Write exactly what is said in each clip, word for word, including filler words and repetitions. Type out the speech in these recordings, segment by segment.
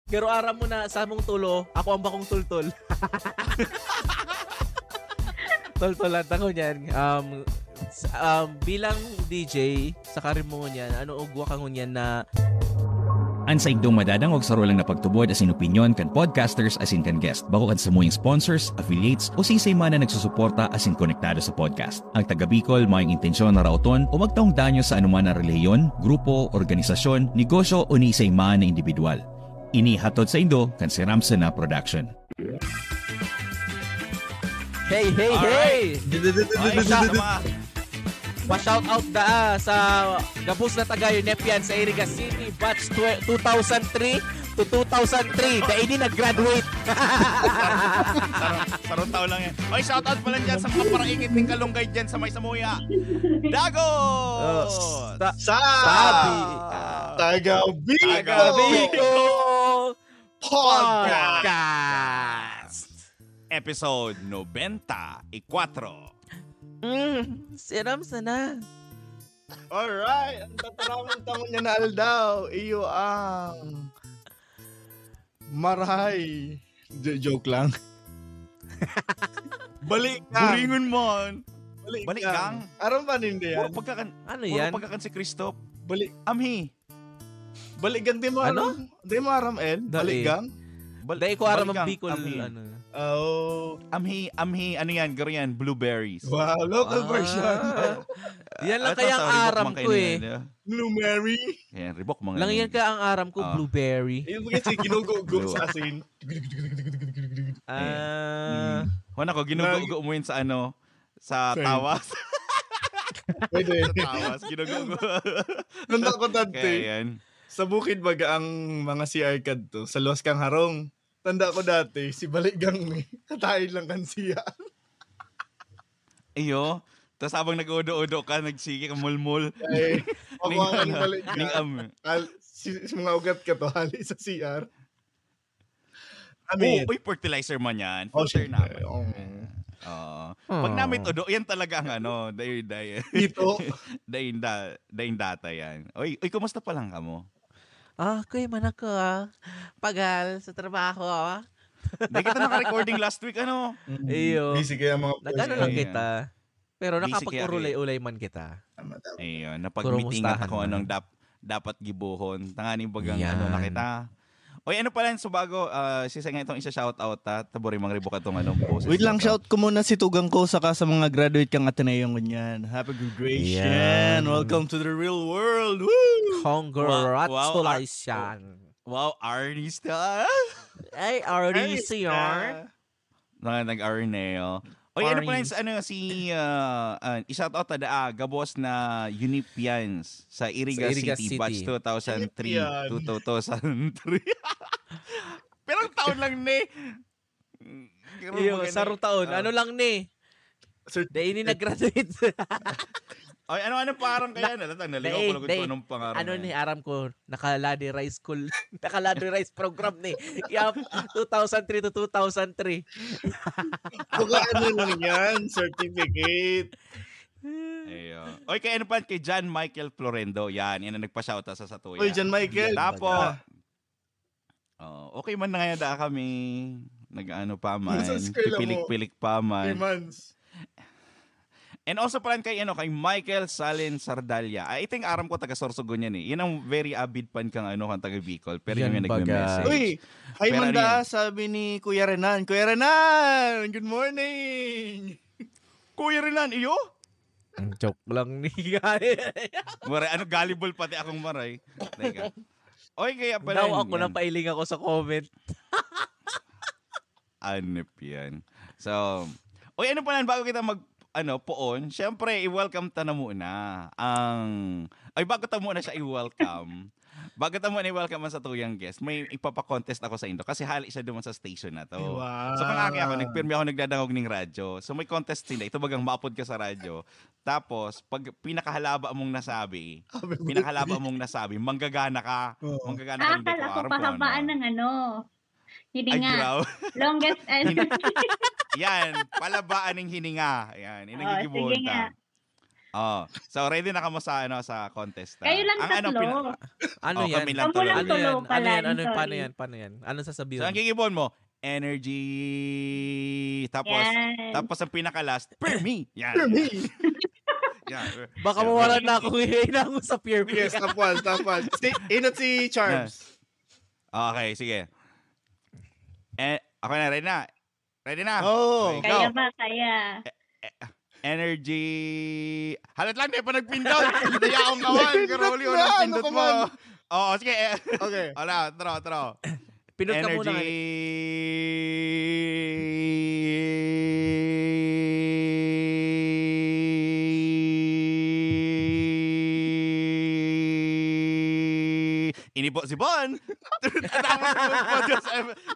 Pero aram mo na, sa mong tulo, ako ang bakong tultol. Tultol lang, tango niyan. Um, s- um, bilang D J, sa karimungon niyan, ano ugwa ka ngunyan na An saindong madadangog saro lang na pagtubod asin opinyon kan podcasters asin kan guest. Bako kan samuyang sponsors, affiliates, o siisay man na nagsusuporta asin konektado sa podcast. Ang taga Bicol mayong intensyon na raoton o magtaong danyo sa anuman na relihiyon, grupo, organisasyon, negosyo o ni isay man na indibidwal. Ini hatod saindo kan Siram Sana Production. Hey, hey, Alright. hey! Ay, sa mga Pa-shout out daa sa gabos na taga UNEP yan sa Iriga City, batch tw- two thousand three to two thousand three. Dai ini nag-graduate. Sarong, sarong tao lang yan. Oy, shout out pala dyan sa mga paraingit ng kalunggay dyan sa may Samuya. Dagos! Sa- Sa Sabi. Taga Bicol. Taga Bicol Podcast. Podcast. Episode ninety-four. Mm, Siram Sana. Alright, ang tataramon tamo niya na aldaw, iyo ang maray. J- joke lang. Balik kang. Buringon mon. Balik Balik kang. kang. Aram ba ninda yan? Puro pagkakan, Ano puro yan? pagkakan si Christoph. Balik. Amhi. Balik kang. Di mo Ano? aram? Di mo aram, El? Balik Dai. kang? Bal- Dai ko aram balik ang kang. Bicol. Amhi. Ano. Oh. Amhi, amhi, ano yan, garo yan, blueberries. Wow, local Ah. version. Yan lang Ito, kaya ang sorry, aram bukmang ko eh. kanina. Blueberry. Yan, ribok mga Lang yan kaya ang aram ko, Ah. blueberry. Yung mga sige, ginugugo Blue. sa asin. Ah, Wana ko, ginugugo mo yun sa ano, sa Same. tawas. Pwede. Sa tawas, ginugugo. Nanda ko Kaya dati. yan. Sa bukid baga ang mga C R kadto, sa luwas kang harong. Tanda ko dati, si Balik Gang ni. Kataid lang kan siya. Iyo. Tapos habang nag-udo-udo ka, nagsige ka mulmul. Ay, Ning- ako ang Balik ning Gang. am- Al, si, si mga ugat ka to, hali sa C R. I Oh, mean, uy, fertilizer man yan. Oh, Filter syempre. naman. Oo. Oo. Pag namit udo, yan talaga ang ano, day, day, Ito. day, da, day data yan. Oy, oy, kumusta pa lang kamo? Ah, kuy, man ako ah. Pagal sa trabaho ah. Di kita naka-recording last week, ano? Iyo. Busy kaya mga Nagano Busy lang kaya. kita. Pero Busy kaya nakapag-urulay-ulay man kita. Tama, tama. Ayun, napag-meeting Kumustahan at ako man. anong dap dapat gibuhon. Tangani bagang ano na Yan. kita. Oy, ano pala yung subago? Ah, si Sengay itong isa shout out ha. Tabori mang ribok atong anong boses. Wait lang, na to. Shout ko muna si Tugang ko saka sa mga graduate kang Ateneo ngunyan. Happy graduation! Yan. Welcome to the real world! Woo! Congratulations. Wow, Arnista. Ay, already C R. Mga nag-Arneo. Oy, ano pala yung Arnista. sa ano si uh, uh, i-shout out tada ah, gabos na Unipians sa Iriga, Sa Iriga City, City. batch two thousand three Unipian. to two thousand three. Pero ang taon lang ni. Iyo, sarong taon. Ah. Ano lang ni? Sir, Dai ini nag-graduate. Ay, ano ano parang kaya na latang naligaw ko lang Dai, kung anong pangalan. Ano na ni, yan. Aram ko, naka-Ladderized school. Naka-Ladderized program ni. Kaya two thousand three to two thousand three. Baka ano lang yan, certificate. Ayun. Oy, kay ano pa, kay John Michael Florendo. Yan, yan ang nagpa-shout out sa satuya. Uy, John Michael. Tapos, Ah. oh, okay man na ngayon da kami. Nag-ano pa man. Nasa eskwela mo. Pipilik-pilik pa Three man. Months. And also pala kay, ano, kay Michael Salin Sardalia. Ay, ito yung aram ko, taga Sorsogon yan eh. Yan ang very avid fan kang, ano, kang taga Bicol. Pero yung Yan baga. nag-message. Uy, hi Pero Manda, ano yan? Sabi ni Kuya Renan. Kuya Renan, good morning! Kuya Renan, iyo? Ang joke lang ni. Maray, ano, gullible pati akong maray. Teka. Oy, kaya pala Daw yun, ako, yan. Napailing ako sa comment. Anip yan. So, oy, ano pala, bago kita mag, ano, poon, syempre, i-welcome ta na muna ang, ay, bago ta muna siya i-welcome, bago ta muna i-welcome ang satuyang guest, may ipapa-contest ako sa indo kasi hali siya duman sa station na to. Wow. So, kung aki ako, nagpirmi ako nagdadangog ning radyo. So, may contest sila. Ito bagang maapod ka sa radyo. Tapos, pag pinakahalaba mong nasabi, Sabi mo. Pinakahalaba mong nasabi, manggagana ka. Oo. Manggagana ka, Ah, hindi ko akala ko aram kung pahabaan ano. ng ano. Ay, Hininga. grabe. Longest, ano. Yan, palabaan ng hininga. Yan, yung Oh, nagigibuhon sige ta. nga. Oh, so ready na kamo sa ano, sa contest, ah. Kayo lang Ang anong tatlo. pina- Ano Oh, yan? kami lang Ano tuloy. yan? Kamo lang Ano yan? tulo, Ano yan? Kalan, Ano yan? Paano sorry. yan? Paano yan? Anong So, sasabihin? ang gigibon mo, energy. Tapos, Yan. tapos ang pinaka-last, per me. Yan. Per me. Yan. Baka Yan. mawalan na akong hihina mo sa peer me. Yes, top one, top one. Si, inot si Charms. Okay, sige. Eh, ako na, ready na. Ready na. Oh. Okay, Kaya go. ba? Kaya. Energy. Halat lang, di pa nagpindot. Hindi akong kawan. Karoli, na, walang ano pindot ka mo. man? Oo, sige. Eh. Okay. Wala, tro, tro. Pindot ka muna. Energy. Ini po si Bon. Tapos nabuo po Diyos.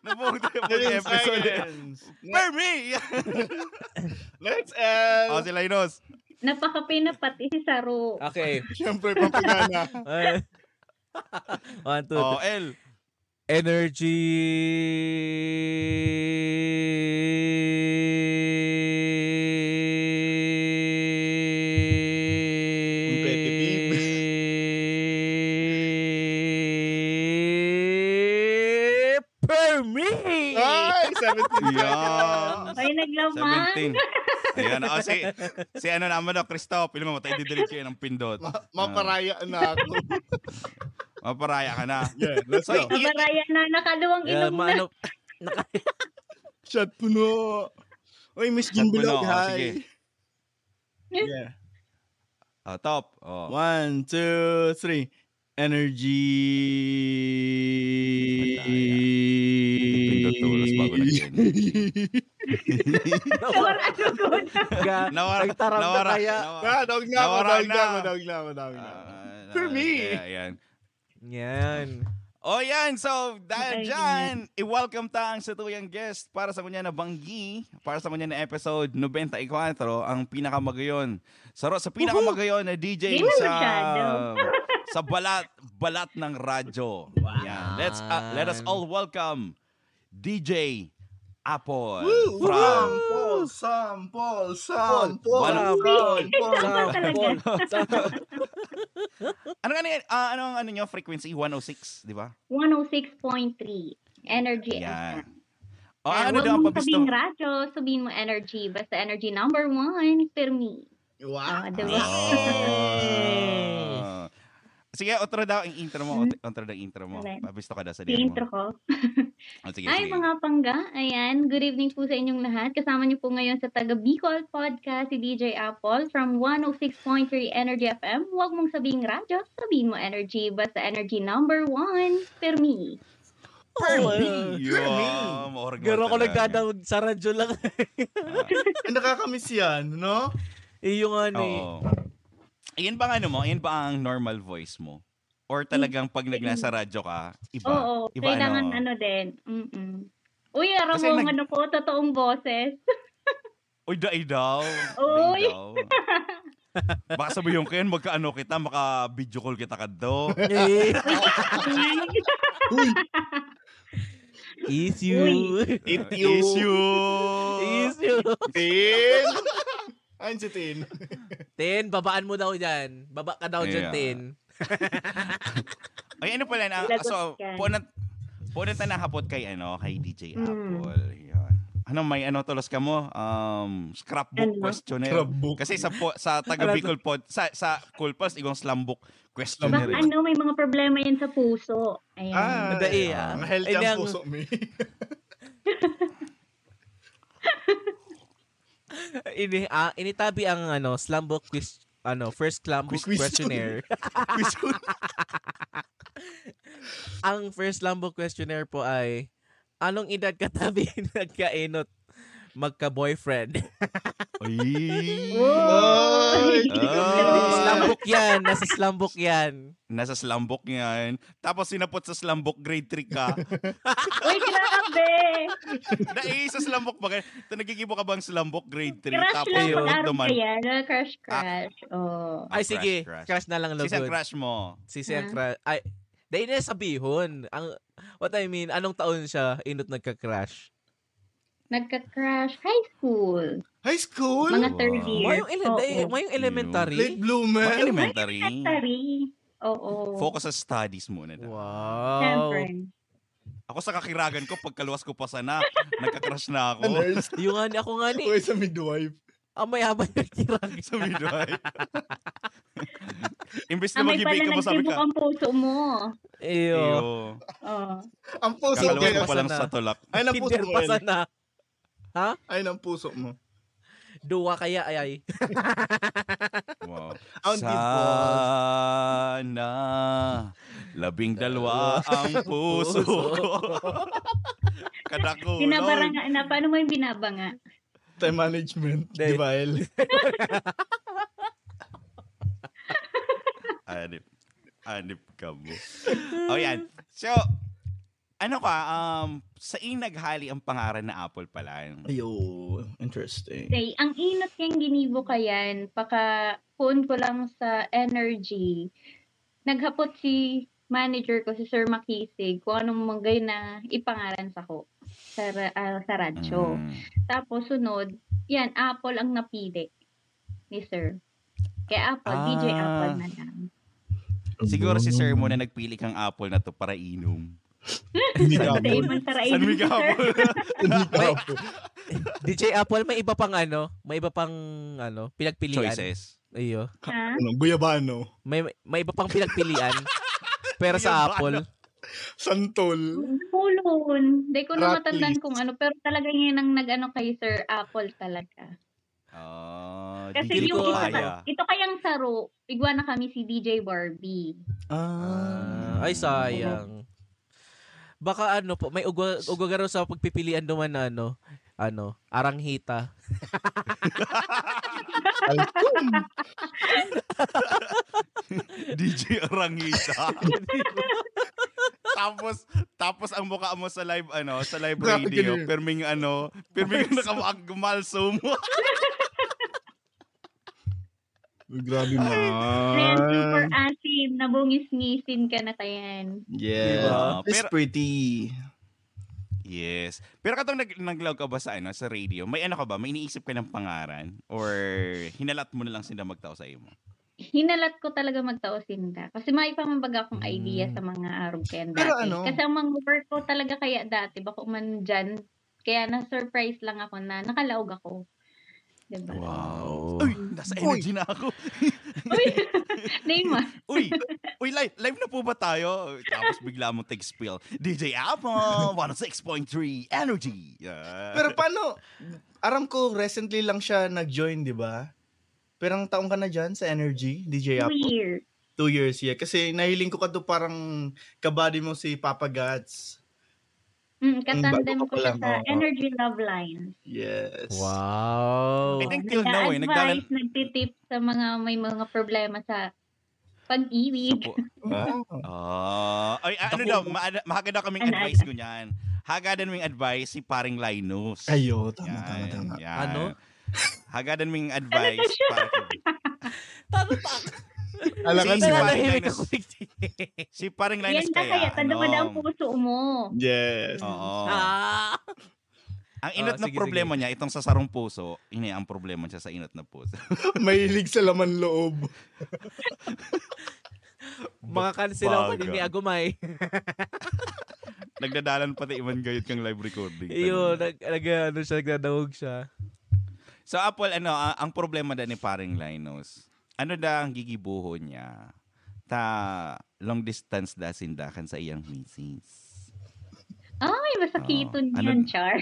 Nabuo po Three episode. seconds. Per me! Let's end. Oh, si Linus. Napakape na pati si Saro. Okay. Siyempre, papagana. Ay. One, two, Oh, three. L. Energy. Competitive. Per me! Ay, seventeen Yeah. seconds. Ay, naglamang. seventeen. Ayan. Oh, si, si ano naman daw, Christoph. Piling mo, matay didilig kayo ng pindot. Ma- maparaya na ako. Maparaya ka na. Yeah, let's So, go. i- Mabaraya na, nakaluwang Yeah, ilong na. maano, naka, Shot puno. Uy, Miss Shot Jean Bilog, puno, oh, hi. sige. Yeah. Oh, top. Oh. One, two, three. Energy. Pindot tulos bago nag-energy. Nawar ano ko na. ga, Nawara, nagtaram na nawara, kaya. nawara. Ah, daog na ako, Nawara daog na na. ako, daog na ako, daog na ako. Ah, For me. Ayan. Yan. Oh, yan. So, dahil Okay. dyan, i-welcome ta ang satuyang guest para sa ngunyan na banggi, para sa ngunyan na episode ninety-four, ang pinakamagayon. Saro sa pinakamagayon na D J Yun, sa masyado. sa balat balat ng radyo. Yan. Let's uh, let us all welcome D J Apple Woo! from Sample, sample, sample, One- sample. Sample talaga. Sample. Ano nga ni ah, ano ang ano nyo frequency one oh six, di ba? one oh six point three Energy Yan. F M. Oh, Kaya ano wag daw ang mong pabisto? Sabihing radyo, sabihin mo energy. Basta energy number one, per me. Wow. Ah, diba? Oh. Sige, otro daw ang intro mo. Hmm? Otro, otro daw ang intro mo. Alright. Pabisto ka daw sa Si diri mo. Intro ko. Oh, sige, Ay, sige. Mga pangga, ayan, good evening po sa inyong lahat. Kasama niyo po ngayon sa Taga Bicol Podcast, si D J Apple from one oh six point three Energy F M. Huwag mong sabihing radyo, sabihin mo energy. Basta energy number one, per me. Per Oh, me. eh. Yeah, maorga Pero ako talaga. Nagdadawag sa radyo lang. Ah, Ang nakakamiss yan, no? Iyo nga ni. oo. Iyan ba ang ano mo? Iyan ba ang normal voice mo? Or talagang pag nagnasa radyo ka, iba? Oo, Iba kailangan ano? Ano din. Mm-mm. Uy, aram Kasi mo, nag- ano ko, totoong boses. Uy, dai daw. Uy. Dai daw. Baka sabihin ko yan, magkaano kita, maka-video call kita kadto. Eh, Uy, issue. It you. Issue. Issue. Tin. Ayun si Tin. Tin, babaan mo daw dyan. Baba ka daw dyan, Yeah. Tin. Ay, ano pala na? Lagot So, ka. Punan, punan ta nahapot kay, ano, kay D J Mm. Apple. Yan. Ano, may ano tulos ka mo? Um, scrapbook Ano? questionnaire. Scrapbook. Kasi sa, po, sa taga Ano? Bicol Pod, sa, sa Cool Pals, igong slambook Baka questionnaire. ano, may mga problema yan sa puso. Ayan. Ah, Madali, ah. Ang healthy Ay, ang ang- puso, mi. Ini, ah, initabi ang ano, slambook quiz, ano, first slambook Quiz, quiz. Questionnaire. Ang first slambook Questionnaire po ay, anong edad ka tabi nagkainot magka-boyfriend? Ay. Uy! Ah. Slambook yan. Nasa slambook yan. Nasa slambook yan. Tapos sinapot sa slambook, grade three ka. Uy, grabe! Dai sa slambook ba? Ito, nagigibo ka bang slambook, grade three? Crush Tapos lang yun, pag-aral duman. Kaya, crush, Ah. crush. Oh. Ay, Crush, sige. Crush. Crush na lang, Sino ang lugod. Crush mo? Si Sian Ah. Crush. Ay, dahil na sabihon. Ang, what I mean, anong taon siya inot nagka-crush? Nagka-crush. High school. High school? Mga third year. Mayong, ele- Oo. day- mayong elementary? Late bloomer? Mga elementary. Elementary. Oo. Focus sa studies muna daw. Wow. Siyempre. Ako sa kakiragan ko, pagkaluwas ko pa sana, nagka-crush na ako. Nurse. Yung nga ni, ako nga ni, Uy, sa midwife. ang mayaman yung kirag. Sa midwife. Imbis na Amay pala mag-ibig ka mo, sabi nagsibok ka, ang puso mo. Iyo. iyo. Oh. Ang puso Kakaluwas ko. ko pa lang Sana. sa tulak. Ay, ang puso Kinder mo. pa El. Sana. Ha? Ay, ang puso mo. Duwa kaya ay ay. Wow. Ang deep voice. Sana labing dalawa ang puso ko. Kadako. Binabara nga na. Paano mo yung binabanga? Time management. Dahil- Di ba, El? Anip. Anip ka mo. O yan. So, ano ka, um, sa in naghali ang pangaran na Apple pala. Ayo, interesting. Say, ang inot niyang ginibo kayan, paka-phone ko lang sa energy. Naghapot si manager ko, si Sir Makisig, kung anong manggay na ipangaran sa ko sa, ra- ah, sa radyo. Mm. Tapos sunod, yan, Apple ang napili ni Sir. Kaya Apple, D J Ah. Apple na lang. Siguro si Sir mo na nagpili kang Apple na to para inom. Hindi Sa ka Damon, para San Miguel Apple. Hindi ka May- D J Apple, may iba pang ano, may iba pang ano, pinagpilian. Choices. Iyo. Ha? Ano, Guyabano. May may iba pang pinagpilian. Pero sa Guyabano. Apple, Santol. Kulon. Hindi ko na Rocky. matandaan kung ano, pero talaga yun ang nag-ano kay Sir Apple talaga. Ah, Kasi di Hindi yung ko isa, kaya. ito kayang saro, igwa na kami si D J Barbie. Ah. Ah, ay sayang. Baka ano po, may ugwa, ugwa garo sa pagpipilian duman na ano, ano, aranghita. Alcum. D J Arangita. Tapos, tapos ang mukha mo sa live, ano, sa live Grabe radio, ka. Pirming ano, pirming nakamalsum. Uy, grabe Ayan, super man. asim, nabungis-ngisin ka na kayan. Yeah. Diba? It's Pero- pretty. Yes. Pero katong nag naglaw ka ba sa ano, sa radio, may ano ka ba? May iniisip ka ng pangaran? Or hinalat mo na lang sila magtao sa imo? Hinalat ko talaga magtao sinda. Kasi may pa man baga akong idea Hmm. sa mga arog kayan Pero dati. ano? Kasi ang mga work ko talaga kaya dati, bako man dyan, kaya na-surprise lang ako na nakalaog ako. Diba? Wow. Uy, nasa energy na ako. Uy! Neymar. Uy, uy, live, live na po ba tayo? Tapos bigla mo text spill. D J Apple, one oh six point three Energy. Yeah. Pero paano, aram ko recently lang siya nag-join, di ba? Pirang taon ka na dyan sa Energy, D J Apo? Weird. Two years, yeah. Kasi nahiling ko ka to parang kabady mo si Papa Gats. Mm, Ang katandem bago ko pa siya lang, sa oo. Energy Love Lines. Yes. Wow. I think till now eh, nagdala- Nag-advise, nagtitip sa mga may mga problema sa pag-ibig. Sa po- Wow. Ah, ay, ano Dako- daw, ma- mahagad daw kaming Ano, advice ko niyan. Hagadan mo yung advice si Paring Linus. Ayo, tama, Yan, tama, tama. yan. Ano? Hagadan mo yung advice. Talaga siya. Para kay- Tama pa. Alam ka Si na. Paring Nanahimik Linus. ako. Si Paring Linus Yan na kaya, kaya, tanda mo ano, daw ang puso mo. Yes. Oo. Ah. Ang inot Ah, na sige, problema sige. niya, itong sa sarong puso, ini ang problema siya sa inot na puso. Mahilig sa laman loob. Mga cancel ako Baga. din ni Agumay. Nagdadalan pati iman gayud kang live recording. Iyo, Talaga. nag, nag, ano siya, nagdadawog siya. So, Apple, ano, a- ang problema da ni Paring Linus, ano da ang gigibuhon niya? Ta long distance da sinda kan sa iyang misis. Ay, masakiton Oo. Ano yan, na- Char.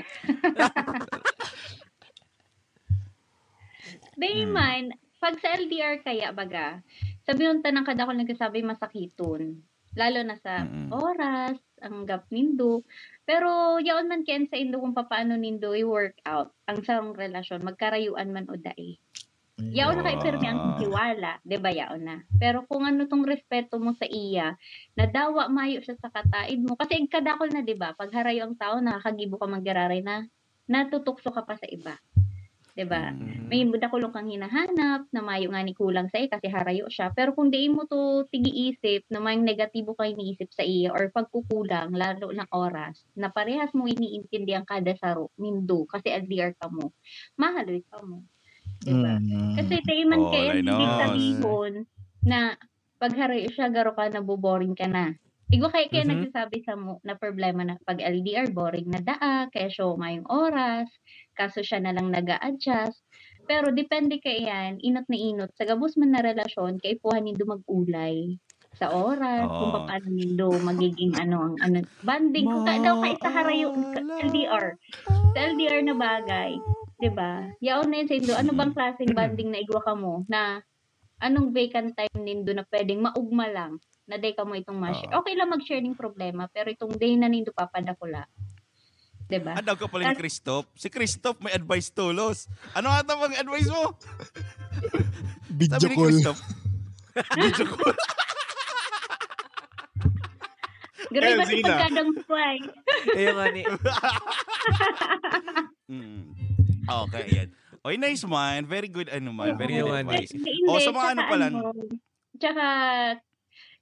Di Hmm. man, pag sa L D R kaya, baga, sabihon ta nang kadakol nagsasabi masakiton. Lalo na sa Mm-mm. oras, ang gap nindo. Pero yaon man kayan saindo kung papaano nindo i-work out ang sarong relasyon, magkarayuan man o dai. Yaon na kay pirmi ang Ah. tiwala, 'di ba, yaon na. Pero kung ano tong respeto mo sa iya, nadawa mayo siya sa kataid mo. Kasi kadakol na, 'di ba, pag harayo ang tao, nakakagibo ka, manggiraray na, natutukso ka pa sa iba. 'di ba? Mm. May dakulon kang hinahanap na mayo ngani kulang saiya kasi harayo siya. Pero kung dai mo to tigi-isip na may negatibo kang iniisip saiya or pagkukulang, lalo na oras, na parehas mo iniintindihan kada saro nindo kasi L D R kamo, mahaloy kamo, 'di ba? Mm. Kasi dai man Oh, kaya Linus. Sabihon na pag harayo siya, garo ka, naboboring ka na. Igwa kaya, kaya Mhm. nagsasabi samo na problema na pag L D R, boring na daa, kaya siya mayong oras, kaso siya na lang nag-a-adjust. Pero depende kaiyan, inot na inot. Sa gabos man na relasyon, kaipuhan nindo mag-ulay sa oras, kung Oo. papaano nindo magiging ano, ang ano, bonding. Kung ka, daw ka isa harayo, ka, L D R. Sa L D R na bagay, 'di ba? Yaon na yun sa indo. Ano bang klaseng bonding na igwa kamo na anong vacant time nindo na pwedeng maugma lang na dai kamo itong ma-share? Oo. Okay lang mag-share ning problema, pero itong dai na nindo papadakula. 'Di ba? Andaw ka pala ni Tas Christoph. Si Christoph may advice tolos. Ano ata bang advice mo? Video Sabi ni call. Christoph. Video call. Grabe El, ba si sige na. Pagkadang buhay? Ayun nga ni. Mm. Okay, yan. Oy, nice man. Very good, ano man. Very Ayun good nga ni. advice. Hindi, Oh, hindi. sa mga ano Tsaka pala, ano, tsaka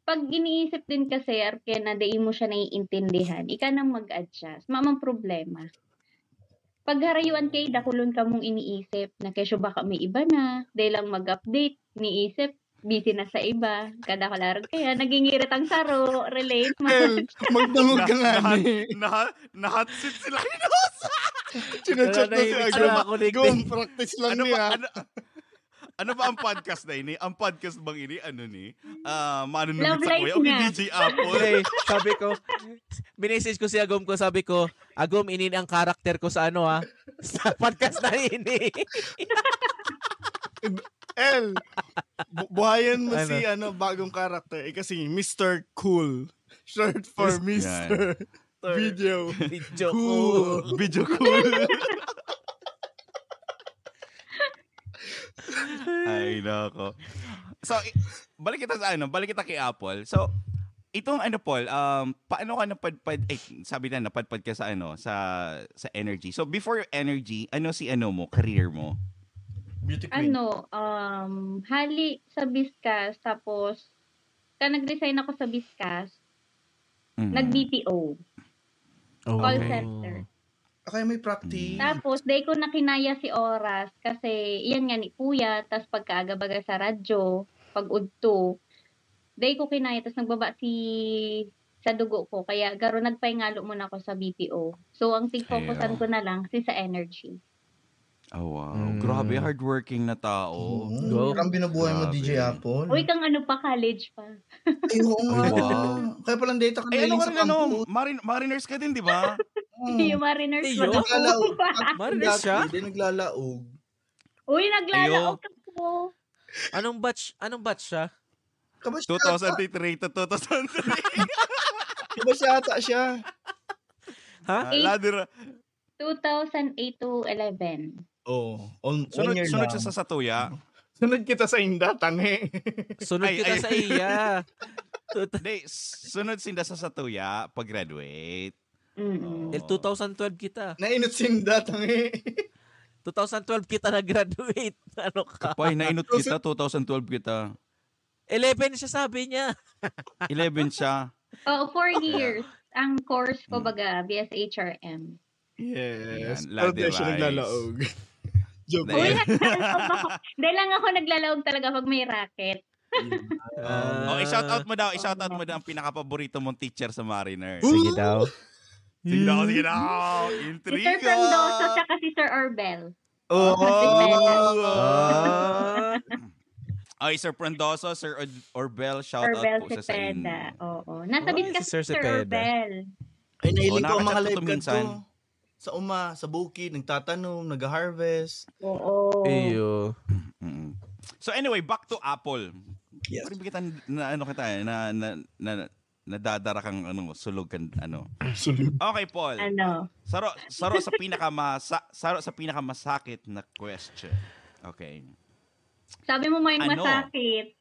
pag iniisip din kasi, Arke, na dai mo siya naiintindihan, ika nang mag-adjust. Mamang problema. Pag harayuan kay dakulon kamong iniisip na kesyo baka may iba na, dai lang mag-update, iniisip, busy na sa iba. Kada ko larog kaya, nagingirit ang saro, relate mo. El, magdangog ka nga Nahat, ni. nahat, nahat seat sila hinos. Chinachat Wala na na si yung Agom. picture ako ni Gom, Glenn. practice lang Ano ba, niya. ano, ano ba ang podcast na ini? Ang podcast bang ini? Ano ni? Ah, manunungit Love sa life kuya o ni niya. D J Apple? Hindi, sabi ko, minessage ko si Agom ko, sabi ko, "Agom, ini ang karakter ko sa ano, ha? Sa podcast na ini." El, bu-, buhayan mo Ano? si, ano, bagong karakter. Eh, kasi Mister Cool. Short for Mis-, Mister Yan. Video. Video Cool. Cool. Video Cool. Ay, nako. So, i-, balik kita sa ano, balik kita kay Apple. So, itong ano, Paul, um, paano ka napadpad, eh, sabi na, napadpad ka sa ano, sa, sa energy. So, before energy, ano si ano mo, career mo? Beauty queen. Ano, um, hali sa Biskas, tapos, ka nag-resign ako sa Biskas, Mm. nag-B P O, Oh. call Okay. center. Ah, kaya may practice. Mm. Tapos, dai ko na kinaya si oras kasi, iyan nga ni puyat, tas pagkaaga-baga sa radyo, pag-udto, dai ko kinaya, tas nagbaba si, sa dugo ko, kaya garo nagpahingalo muna ako sa B P O. So, ang tig-focusan Ayaw. ko na lang si sa energy. Oh, wow. Mm. Grabe, hardworking na tao. Oo. Go. Parang binubuhay mo, Grabe. D J Apple. Uy, kang ano pa, college pa. Ay, oo nga. Ay, wow. Kaya palang data ka Ay, na ano yun ka sa rin, ano? campus. Marin-, mariners ka din, di ba? Oo. Yung mariners Iyo? pa. Naglalaog. Mariners siya? Hindi, naglalaog. Uy, naglalaog Ayo. ako. Anong batch, anong batch siya? Kabash yata. two thousand three to two thousand three. Kabash yata siya. Ha? Ah, Eight. ladder. two thousand eight to eleven. Oh, on, Sunod, one year sunod lang. siya sa Satuya. Sunod kita sa inda, tangi. Sunod Ay, kita ay. sa iya. Tuta- Hindi, s-, sunod sinda sa Satuya pag-graduate. Mm-mm. Oo. El, two thousand twelve kita. Nainot sinda, tangi. two thousand twelve kita nag-graduate. Ano ka? Kapay, nainot Two thousand kita, two thousand twelve kita. Eleven siya, sabi niya. Eleven siya. Oo, four Kaya years. Ang course ko, Hmm. baga, B S H R M. Yes. Ayan, Pero di siya ladderized. naglalaog. Joke Uy, lang. Dahil naglalaog ako. Dahil lang ako naglalaog talaga pag may racket. Yun. Ah. Oh, i-shout out mo daw, i-shout out mo daw ang pinakapaborito mong teacher sa Mariner. Sige Ooh! daw. Sige daw, sige daw. Si Sir Intriga! Frondoso tsaka si Sir Orbel. Oh! Opo, si Sir. Ah. Ay, Sir Frondoso, Sir Od-, Orbel, shout out Orbel po sa, sa Cepeda. inyo. Oo. Nasa Ay, Biskas si Sir si Sir Cepeda. Orbel. Ay, Oh, nahiling ko ang mga nakachat ko live to card minsan. ko. Sa uma, sa bukid, nagtatanom, nag-harvest. Oo. Iyo. Mm. So anyway, back to Apple. Yes. Pwede ba kita na, ano kita, eh, na, na, na, nadadara kang, ano, sulog kan, ano. Sulog. Okay, Paul. Ano? Saro, saro sa pinakama-, sa-, saro sa pinakamasakit na question. Okay. Sabi mo may Ano? masakit.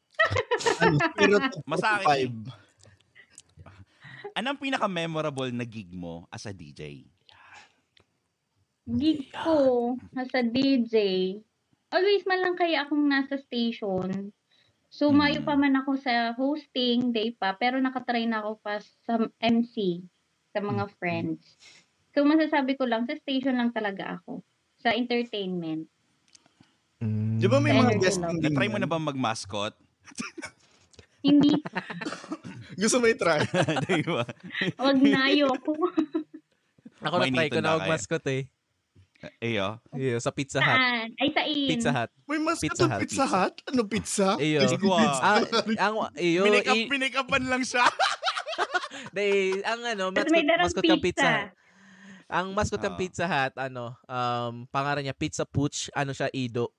Ano, zero to Masakit eh. forty-five. Anong pinaka-memorable na gig mo as a D J? gig ko as a D J, always man lang kaya akong nasa station. So, mayo pa man ako sa hosting, day pa, pero naka-try na ako pa sa M C, sa mga friends. So, masasabi ko lang, sa station lang talaga ako. Sa entertainment. Mm. Di ba may Sa mga energy guest lang. din Na-try mo ganyan? na ba mag-mascot? Hindi, Gusto mo i-try? Di ba? wag na, ayoko. Ako na-try ko Mainiton na na mag-mascot eh. Iyo. Iyo, sa Pizza Hut. Saan? Ay, sa in. Pizza Hut. May mascot Pizza ang Hut, Pizza pizza. Hut? Ano pizza? Iyo. Hindi ko ah. Ah, ang, iyo, Pinikap, i- pinikapan lang siya. Dahil, ang ano, Tapos may mascot, darang mascot ng Pizza pizza. Hut. Ang mascot ng Ah. Pizza Hut, ano, um, pangaran niya Pizza Pooch, ano siya, ido.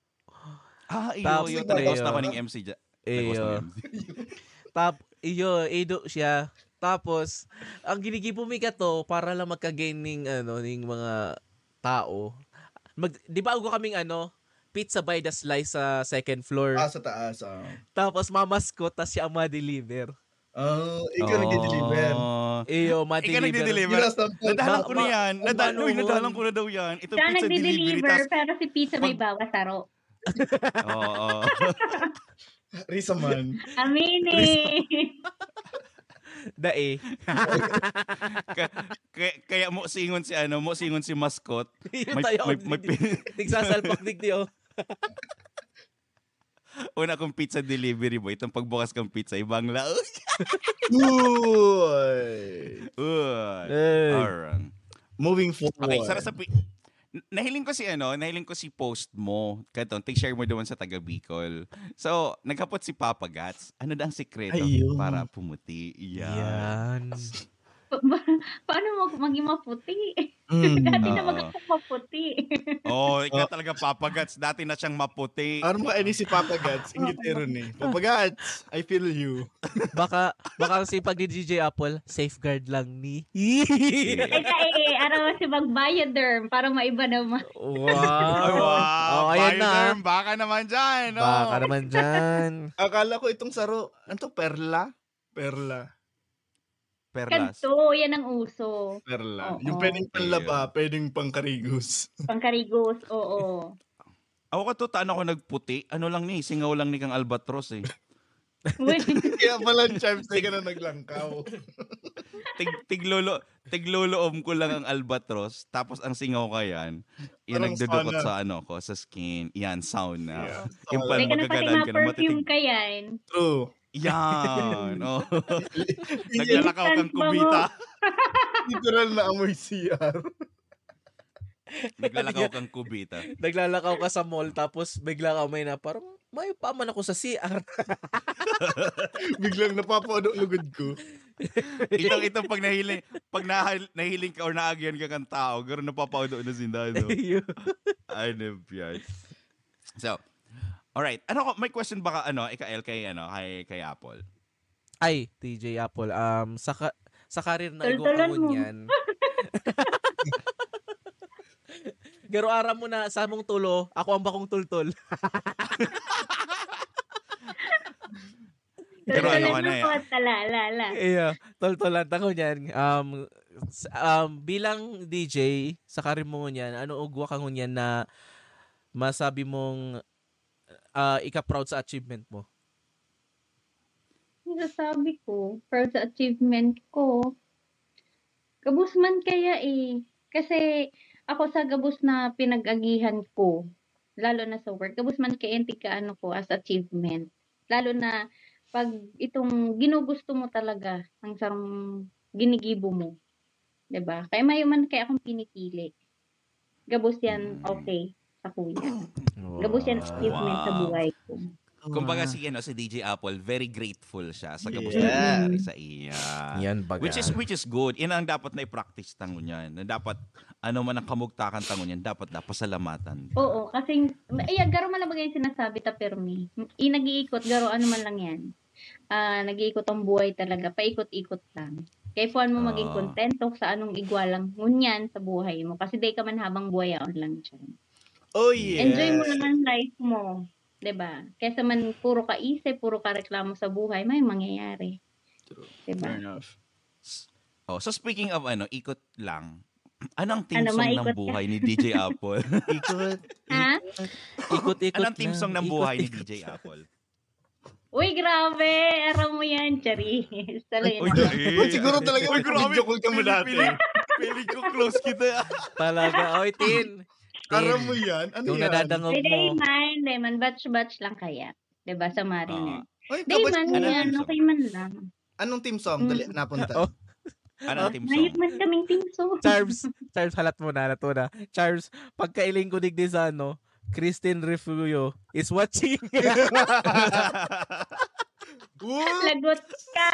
Ah, iyo, Tapos, iyo. Tayo. Nag-host ako ng M C dyan. Nag-host Iyo. ng M C. Tap, iyo, ido siya. Tapos, ang ginigibo mi ka to, para lang magka-gain ning, ano, ning mga tao. Mag, di ba, ugo kaming, ano, pizza by the slice sa second floor. Ah, sa taas. Oh. Tapos, mamascot, tas siya ang ma-deliver. Oh, ikaw Oh. nagdi-deliver. Iyo, Ikaw ma-deliver. nagdi-deliver. Ginasample. Nadahalan ko na Ma- yan. ma- Nadahalan, ano uy, mo? Nadahalan ko na daw yan. Ito Siya pizza delivery. nagdi-deliver, Tas, pero si pizza may pag- bawas saro. Oo. Risa man. Aminin. Dae. Ka- kaya, kaya mo singon si ano, mo singon si mascot. Iyo May, tayo, may, may, digdi. Tigsasalpak digdi, oh. Una kong pizza delivery boy, itong pagbukas kang pizza, ibang laog. Uy. Uy. Eh. Aran. Moving forward. Okay, sara sa pi- N- nahiling ko si ano, nahiling ko si post mo. Kato, tig-share mo doon sa taga Bicol. So, naghapot si Papa Gats, ano daw ang sikreto Ayun. para pumuti? Yan. Yan. Pa- pa- paano mo maging maputi? Mm. Dati na Oo. mag maputi. Oh, ikaw talaga, Papa Gats. Dati na siyang maputi. Ano mo kaini si Papa Gats? Ingitero ni. Papa Gats, I feel you. Baka, baka si pag ni D J Apple, safeguard lang ni. Ay, sa eh, araw si mag-Bioderm para maiba naman. Wow. Ay, wow. Oh, ayan na. Bioderm, baka naman dyan. No? Baka naman dyan. Akala ko itong saro, ano to? Perla? Perla. Perlas. Kanto, yan ang uso. Perla. Oo. Yung pwedeng panlaba, Ayun. Pwedeng pangkarigos. Pangkarigos, oo. Ako katutaan ako nagputi. Ano lang ni, singaw lang ni kang albatros eh. Uy, Kaya pala, Chimes, di ka na naglangkaw. Tig, tiglolo, tigloloom ko lang ang albatros, tapos ang singaw ka yan, yan Parang nagdudukot sauna. Sa ano ko, sa skin. Yan, sauna. Yeah, Yung sauna. pag Teka na, pati magagalan nga ka na perfume matitig. Ka yan. True. Yan. Oh. Naglalakaw kang Instant bango. Kubita. Literal na amoy C R. Naglalakaw kang Kubita. Naglalakaw ka sa mall, tapos bigla ka may na, parang, "May pa man ako sa C R." Biglang napapaudo lugod ko. Itong, itong pag nahiling, pag nahal, nahiling ka or naagihan ka kang tao, garo napapaudo na sinda, no? Ayun. Ay, nabiyay. So, alright. Ano ko, may question baka, ano, ika-, kay, ano, kay, kay Apple? Ay, T J Apple, um, sa, ka, sa career na Tultulan mo. Igwakangon yan. Garo aram mo na, sa mong tulo, ako ang bakong tultol. Pero ano ka na Tultulan eh. Ako, tala, la, la. Iya, toltolan ta ngunyan. Um, s- um, bilang D J, sa career mo ngunyan, ano igwakangon yan na masabi mong ah, ika-proud sa achievement mo? Masasabi ko, proud sa achievement ko. Gabos man kaya eh. Kasi ako sa gabos na pinag-agihan ko, lalo na sa work, gabos man kaya yung tika-ano ko as achievement. Lalo na pag itong ginugusto mo talaga ang sarong ginigibo mo. 'Di ba? Kaya mayo man kaya akong pinipili. Gabos yan, Mm. okay, sa kuya. Gabos yan achievement sa Wow. buhay ko. Kumbaga Ah. si, ano, si D J Apple, very grateful siya sa gabos Yeah. na nangyari sa iya. Yan baga. Which is, which is good. Yan ang dapat na i-practice ta ngunyan. Na dapat, ano man ang kamugtakan ta ngunyan, dapat na pasalamatan. Oo, kasi, eh, garo man lang bagay yung sinasabi ta, permi. I, nag-iikot, garo ano man lang yan. Ah, nag-iikot ang buhay talaga, paikot-ikot lang. Kaya puan mo maging Oo. kontento sa anong igwa lang ngunyan sa buhay mo. Kasi di ka man habang buhay, aon lang dyan. Oh, yeah. Enjoy mo lang ang life mo. 'Di ba? Kesa man puro ka isip, puro ka reklamo sa buhay, may mangyayari. True. 'Di ba? Fair enough. Oh, so speaking of ano, ikot lang. Ano ang theme song ng buhay ni D J Apple? Ikot. Ha? Ikot-ikot Anong theme song ng buhay ni ikot-ikot. D J Apple? Uy, grabe! Aram mo yan, Charis. Talaga Uy, na. Charis. Uy, siguro talaga Uy, grabe. Mag-video call kami dati. Feeling, feeling ko close kita. Talaga. Oy, Tin. Aram Tin. Mo yan? Ano Kung yan? Nadadangog Pwede mo. Iman, Iman. Batch-batch lang kaya. Diba? Sa Mariner. Oy, Di kabas- man Ano yan. yung Okay man lang. Anong theme song? Mm. Dali, napunta. Oh. Anong theme Mayot song? Man kaming theme song. Charms, Charms, halat mo na, halat mo na. Charms, pagkailing ko digdi sa ano, Christine Refugio is watching. Woo! Lagot ka!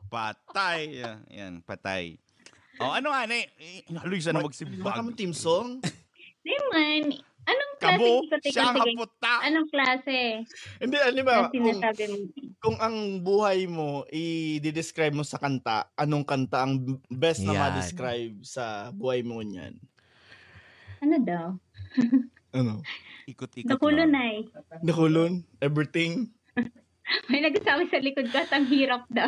Patay. Yan, yan, patay. Oh, ano nga, ne? Eh, haloy sana Wala magsimbag. Kami theme song? Di man. Anong Kabo, klaseng ikot-ikot? siya ang Sige. haputa. Anong klase? Hindi, ano ba? Ang Kung, sinasabi mo. Kung ang buhay mo, i-describe mo sa kanta, anong kanta ang best na Yan. Ma-describe sa buhay mo niyan? Ano daw? Ano? Ikot-ikot Nakulo lang. na eh. Nakulon? Everything? May nagsasabi sa likod ko at ang hirap daw.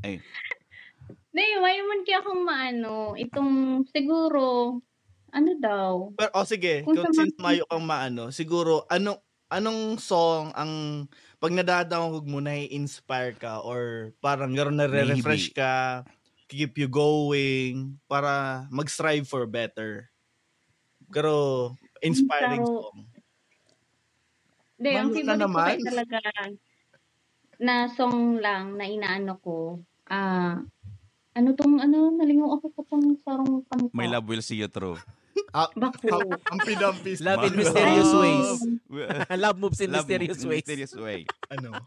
Ay. Hindi, why man kaya akong maano, itong siguro, ano daw? Pero, oh, sige, Kung kung sa since mga- mayo kang maano, siguro, ano, anong song ang, pag nadadangog mo, nai-inspire ka or parang gano'n nare-refresh Maybe. Ka, keep you going, para mag-strive for better? Pero, inspiring Pero, song. Hindi, ang Mayo na favorite ko naman. Kaya talaga na song lang na inaano ko, ah, ano tong, ano, nalingaw ako sa tong sarong kanta. My love will see you through. Ah, Bako. Ang pidampi. Love in Love. mysterious Ay. ways. Well, Love moves in love mysterious in ways. Mysterious way. Ano?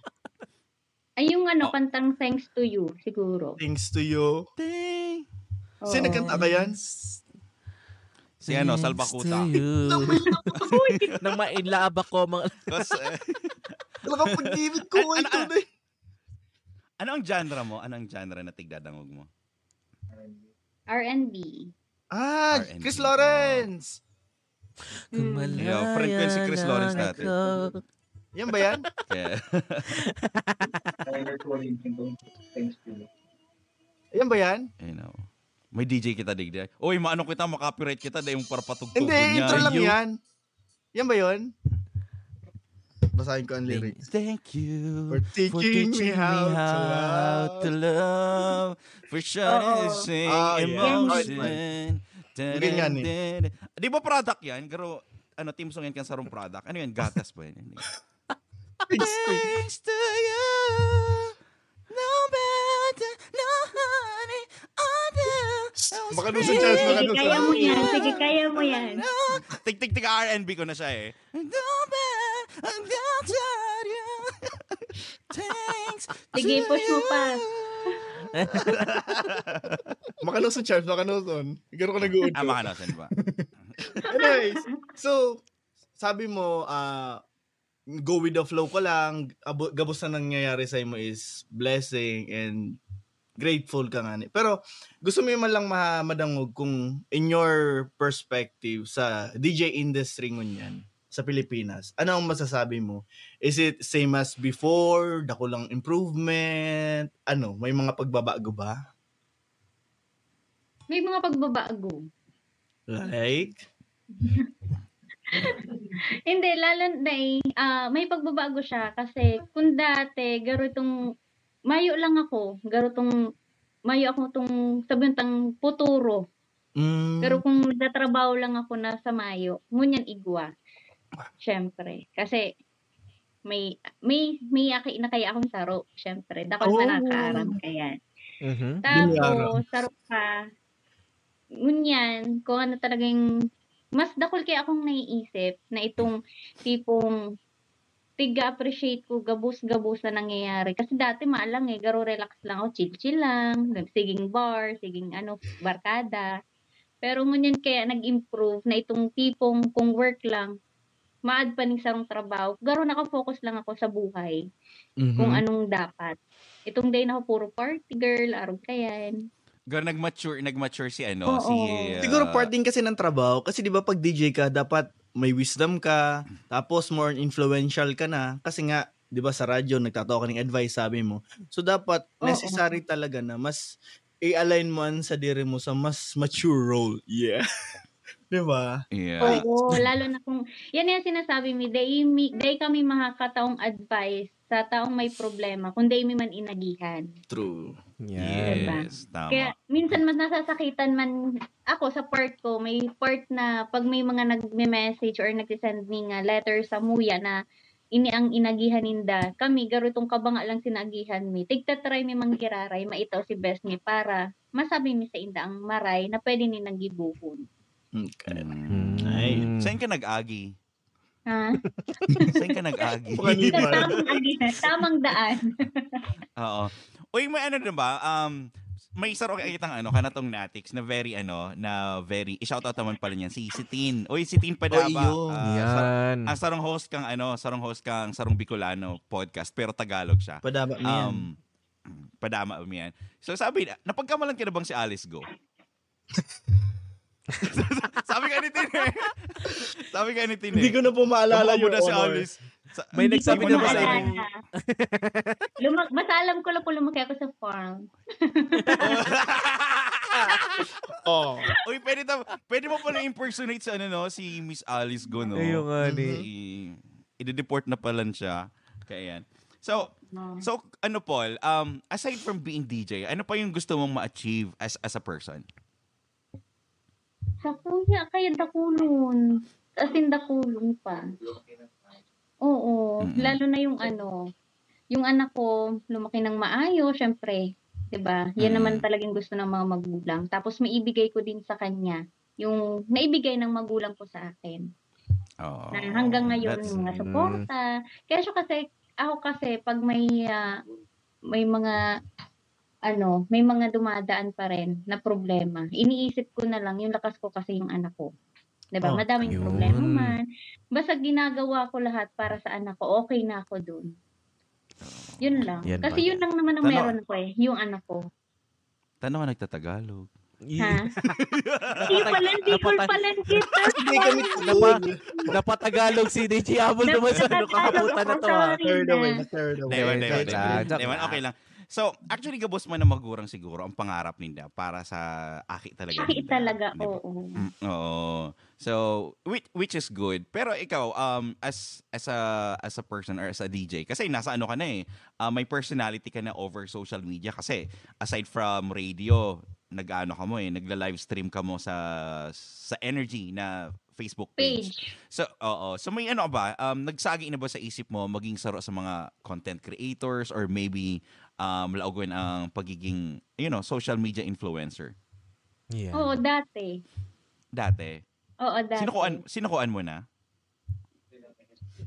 Ay, yung ano, Oh. Kantang Thanks to You, siguro. Things to you. Ding! Oo. Sino kanta ka yan? Si ano, Salbakuta. Thanks to you. Nang may Nang mainlaab ako, mga... Kasi, Talagang pag-ibig ko, An- ito an- na eh. Ano ang genre mo? Ano ang genre na tigdadangog mo? R and B. Ah, R and B. Chris Lawrence! Kung Mm. Yeah, friend ko yun si Chris Lawrence malaya dati. lang ako. Yan ba yan? Kaya, Tyler Corinthio, thanks to you. Yan ba yan? you know, may D J kita digdi. Oy, maano kita, makapiright kita, dahil yung parpatugtugon Hindi, niya. intro lang Yo. Yan. Yan ba yun? Basahin ko ang lyrics. Thank you For teaching me how to love. To love. For shining Oo. the same Ah, yeah. emotion. Ganyan eh. Di ba product yan? Pero, ano, theme song yan kan sarong product. Ano yan? Gatas ba yan? Thanks to Thanks to you. No better, no honey, other. Baka doon sa chance, baka Sige, doon sa kaya mo yan. Sige, kaya mo yan. Tig-tig-tig R and B ko na siya eh. No better, no honey. Thanks. Sige, push mo pa. Makano sa chance, makano son. Siguro ko nag-uod Ah, ko. makano, saan ba? Anyways, so, sabi mo, ah, go with the flow ka lang, abo- gabos na nangyayari sa mo is blessing and grateful ka nga ni. Pero gusto mo man lang ma- madangog kung in your perspective sa D J industry ngunyan sa Pilipinas, ano ang masasabi mo? Is it same as before? Dakulang improvement? Ano? May mga pagbabago ba? May mga pagbabago. Like? Hindi, lalo na eh, ah, may pagbabago siya kasi kung dati, garo itong, mayo lang ako, garo itong, mayo ako itong, sabi tang puturo. Mm, Pero kung nagtatrabaho lang ako na sa mayo, ngunyan igwa. Siyempre. Kasi, may, may, may aki na kaya akong saro. Siyempre. Dakol Oh. na nakaaram kaya. Mhm. Tapos, saro pa, ngunyan, kung ano talagang, mas dakol kaya akong naiisip na itong tipong tiga-appreciate ko gabos-gabos na nangyayari. Kasi dati malang eh, garo relax lang ako, chill-chill lang, nagsiging bar, siging ano, barkada. Pero ngunyan kaya nag-improve na itong tipong kung work lang, maad pa ning sarong trabaho. Garo nakafocus lang ako sa buhay, kung mhm. Anong dapat. Itong day na ako puro party girl, arog kayan. Gar nag-mature, nag-mature si ano, Oo. si uh, Siguro part din kasi ng trabaho. Kasi di ba pag D J ka, dapat may wisdom ka. Tapos more on influential ka na. Kasi nga, 'di ba, sa radyo nagtatao ka ning advice, sabi mo. So, dapat Oo. necessary talaga na mas i-align mo an sadiri mo sa mas mature role. Yeah. 'Di ba? Yeah. Oo, lalo na kung, yan yung sinasabi mi, dai, mi, dai kami makakataong advice sa taong may problema kung dai mi man inagihan. True. Yan. Diba? Yes, tama. Kaya minsan mas nasasakitan man ako sa part ko, may part na pag may mga nagme-message or nagsisend ning ah, letter sa muya na ini ang inagihan ninda. Kami, garo itong kabanga lang sinagihan mi. Tigtatry mi manggiraray, maitaw si best mi para masabi mi sa inda ang maray na pwede ni nang gibohon. Okay. Mm. Ay. Saan ka nag-agi? Ha? Saan ka nag-agi? Mga Sa libar. tamang agihan, tamang daan. Oo. Uy, may ano din ba? Um, may isa ro kitang ano, kanatong Natix na very ano, na very, i-shoutout naman pala niyan, si, si Tin. Uy, si Tin Padaba. Uy, yun. Ah, sa- Yan. ang sarong host kang ano, sarong host kang sarong Bicolano podcast, pero Tagalog siya. Padaba mo yan. Um, padama mo yan. So sabi, napagkamalan ka na bang si Alice Go? Sabi ka ni Tin eh. Sabi ka ni Tin Hindi eh. ko na po maalala, Kamuha mo Your na si Honor. Alice. Sa- May Hindi nagsabi ko na ba sa maalala. inyo? Luma- Basta alam ko lang po lumaki ako sa farm. Oh. Uy, pwede, ta- pwede mo pala impersonate sa ano, no? Si Miss Alice Go, no? Ayun nga ni. I- i-deport na pala siya. Kaya yan. So, No. so ano Paul, um, aside from being D J, ano pa yung gusto mong ma-achieve as as a person? Sa kuya, kaya dakulon. As in, dakulon pa. Oo, Mm. lalo na yung ano, yung anak ko, lumaki ng maayo, syempre, 'di ba? Yan naman Mm. talagang gusto ng mga magulang. Tapos may ibigay ko din sa kanya, yung naibigay ng magulang ko sa akin. Oo. Na hanggang ngayon, That's- mga Mm. suporta. Kaya siya kasi, ako kasi, pag may, ah, may mga, ano, may mga dumadaan pa rin na problema, iniisip ko na lang, yung lakas ko kasi yung anak ko. 'Di ba? Oh, Madaming yun. Problema man. Basta ginagawa ko lahat para sa anak ko, okay na ako dun. Yun lang. Yan Kasi pala. Yun lang naman ang Tama. Meron ko eh, yung anak ko. Tanaw ka nagtatagalog. Ha? Hindi pala, hindi ko Napata- pala kita. Hindi kami Napa, napatagalog si D J Abol naman sa ano, Napatagalog kahaputan na ako, to, ha. sorry Third away, na. third away. Never, Eh, never, joke lang, never. joke Never, lang. okay lang. So, actually, gabos man na magurang siguro ang pangarap ninda para sa aki talaga Aki ninda, talaga, di ba? Oo. Mm, oo. So, which, which is good. Pero ikaw, um, as as a as a person or as a D J, kasi nasa ano ka na eh, ah, may personality ka na over social media kasi aside from radio, nag-ano ka mo eh, nagla-live stream ka mo sa sa Energy na Facebook page. Page. So, oo. So may ano ka ba, um, nagsagi na ba sa isip mo maging saro sa mga content creators or maybe um, laogon ang pagiging, you know, social media influencer? Yeah. Oo, dati. Dati. Oo, dati. Sinukuan, sinukuan mo na?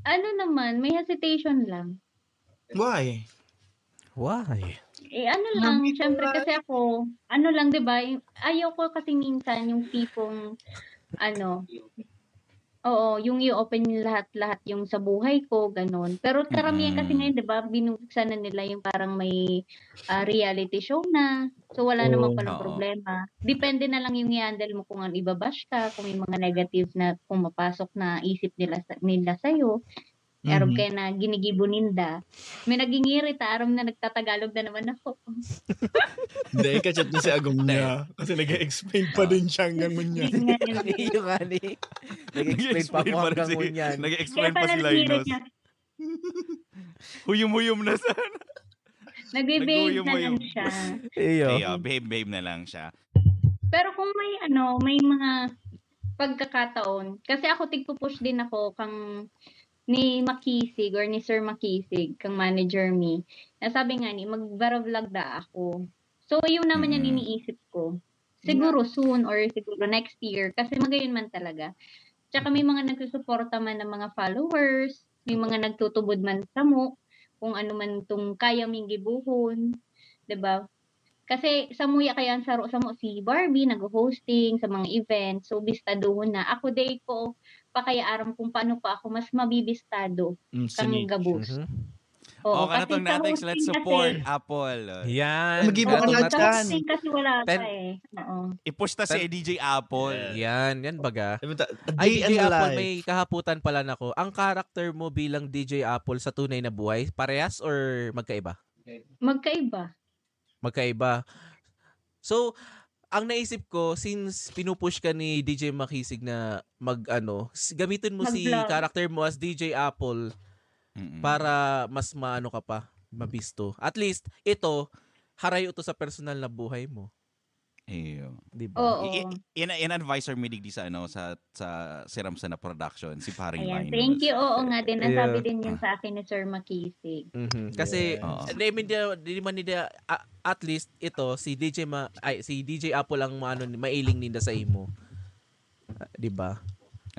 Ano naman, may hesitation lang. Why? Why? Eh, ano lang, Nandito syempre na. Kasi ako, ano lang, 'di ba? Yung- Ayaw ko kasi minsan yung tipong, ano, oo, yung i-open lahat-lahat yung sa buhay ko, ganun. Pero karamihan kasi Mm. ngayon, 'di ba, binubuksan na nila yung parang may ah, reality show na. So, wala naman Oo. palang Oo. Problema. Depende na lang yung i-handle mo kung ano ibabash ka, kung may mga negative na pumapasok na isip nila sa, nila sa'yo. Arog Mhm. kaya na ginigibo ninda. May nagingirita, aram na nagtatagalog na naman ako. Hindi, kachat na si Agong niya. Kasi nag-explain pa din siya hanggang ngunyan. Yun nga yun. Iyo nga ni. Nag-explain pa Nag-explain ako pa rin hanggang si, ngunyan. nag-explain Kaya pa pala si nangirit Linus. niya. Huyom-huyom na sana. Nagbe-behave na lang Nag-uyom-uyom. Siya. Iyo. Kaya behave-behave na lang siya. Pero kung may ano, may mga pagkakataon, kasi ako tigpo-push din ako kang ni Makisig or ni Sir Makisig, kang manager mi. Nasabi nga ni, "Magbara-vlog da ako." So, yun naman yan Mm. iniisip ko. Siguro soon or siguro next year kasi magayon man talaga. Tsaka may mga nagsusuporta man ng mga followers, may mga nagtutubod man samo, kung ano man tong kaya ming gibuhon, 'di ba? Kasi samuya kaya ang saro samo si Barbie nag-hosting sa mga event, so bistaduhon na. Ako day ko pa kaya aram kung paano pa ako mas mabibistado Mm, kang sini- gabos. Mhm. Oo, Oh, kanatong kasi sa Natics, let's hosting support kasi, Apple. Oh. Yan. Mag-give oo, ako Kanatong na sa Natics. chance. Hosting kasi wala pa Ten- eh. Oo. I-push ta si Tan- D J Apple. Yeah. Yan, yan baga. Sabi ta, a Ay, day in D J Apple, life. May kahaputan pala nako. Ang character mo bilang D J Apple sa tunay na buhay, parehas or magkaiba? Magkaiba. Magkaiba. So, ang naisip ko, since pinupush ka ni D J Makisig na mag, ano, s- gamitin mo si Mag-vlog. character mo as D J Apple Mm-mm. para mas maano ka pa, mabisto. At least, ito, harayo to sa personal na buhay mo. Iyo. Di ba? Oo. I- i- in, in advisor mi digdi sa ano sa sa Siram Sana Production si Paring Ayan, Linus. thank you. Oo nga din, nasabi Yeah. din yun Ah. sa akin ni Sir Makisig. Mhm. Kasi, Oo. hindi man niya, di man niya, a- at least ito, si D J Ma, ay, si D J Apple ang maano, mailing ninda sa imo. Ah, di ba?